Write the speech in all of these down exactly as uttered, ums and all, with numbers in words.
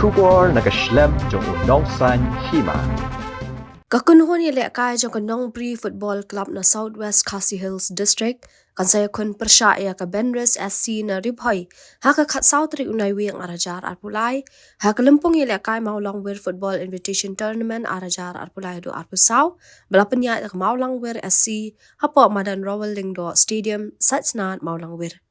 Khubor na ka shlem jong u nongsan hima. Ka kynhun ïalehkai jong ka Nongbri Football Club na South West Khasi Hills District kan sa ïakhun pyrshah ïa ka Benris S C na Ri Bhoi ha ka khatsaw tarik u Naiwieng ar hajar arphew lai ha ka lympung ïalehkai Mawlangwir Football Invitation Tournament ar hajar arphew lai haduh arphew saw ba la pynïaid da ka Mawlangwir S C hapoh madan Rowell Lyngdoh Stadium, Saitsnad, Mawlangwir.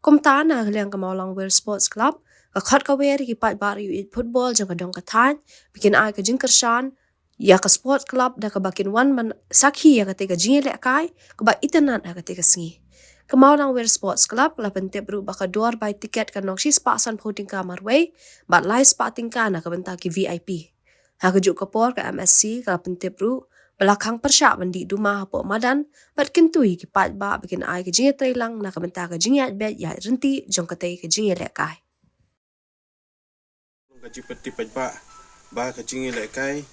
Kumta na ka liang ka Mawlangwir Sports Club ka khot kawei ïa ki paidbah ïeit football jong ka dong ka thaiñ ba kin ai ka jingkyrshan ïa ka Sports Club da kaba kin wan ban sakhi ïa katei ka jingïalehkai kaba itynnad ha katei ka sngi. Ka Mawlangwir Sports Club ka la pyntip ruh ba ka dor bai tiket kan long shispah sanphew tyngka marwei bad laispah tyngka na ka bynta ki V I P. Ha kajuh ka por ka M S C ka la pyntip ruh ba la khang pyrshah ban dih duma hapoh madan bad kyntu ïa ki paidbah ba kin ai ka jingïatreilang na ka bynta ka jingïaid beit ïaid ryntih jong katei ka jingïalehkai. Ka jingpyntip paidbah ba ka jingïalehkai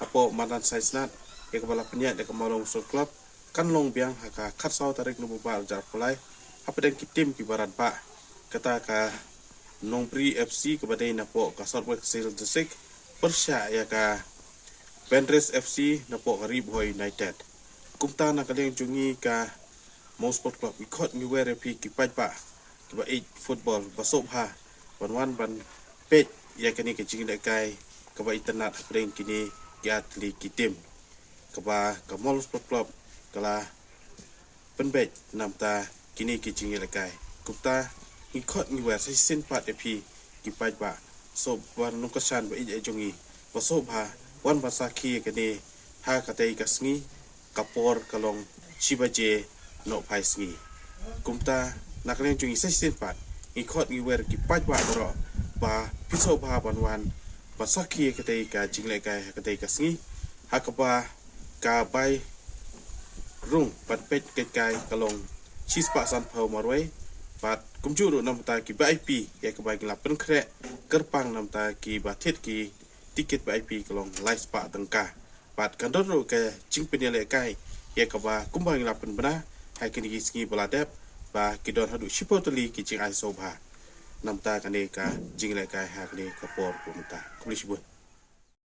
hapoh madan Saitsnad ïa kaba la pynïaid da ka Mawlangwir Sports Club kan long biang ha ka khatsaw tarik November ar hajar arphew lai hapdeng ki tim kiba radbah, kata ka Nongbri F C kaba dei napoh ka South West Khasi Hills District pyrshah ïa ka Benris F C napoh ka Ri Bhoi United. Kumta na ka liang jong ngi ka Mawlangwir Sports Club ngi khot ngi wer ïa phi ki paidbah kiba ïeit football ba sngewbha ban wan ban peit ïa kane ka jingïalehkai kaba itynnad hapdeng kine ki artylli ki tim kaba ka Mawlangwir Sports Club ka la pynbeit na ka bynta kine ki jingïalehkai. Kumta ngi khot ngi wer sa shisien pat ïa phi ki paidbah, sngewbha nongkyrshan ba ïeit jong ngi ba sngewbha wan ban sakhi ïa kane ha katei ka sngi, ka por ka long shi baje nohphai sngi. Kumta na ka liang jong ngi sa shisien pat ngi khot ngi wer ki paidbah baroh ba phin sngewbha ban wan ban sakhi ïa katei ka jingïalehkai ha katei ka sngi ha kaba ka bai rung ban peit keikai ka long shispah sanphew marwei bad kumjuh ruh na ka bynta ki V I P ïa kaba ngi la pynkhreh kyrpang na ka bynta kiba thied ki tiket V I P ka long laispah tyngka. Bad kan don ruh ka jingpynïalehkai ïa kaba kumba ngi la pynbna ha kine ki sngi ba la dep ba ki don haduh shiphew tylli ki jingai sngewbha na ka bynta kane ka jingïalehkai ha kane ka por ba mynta. Khublei shibun.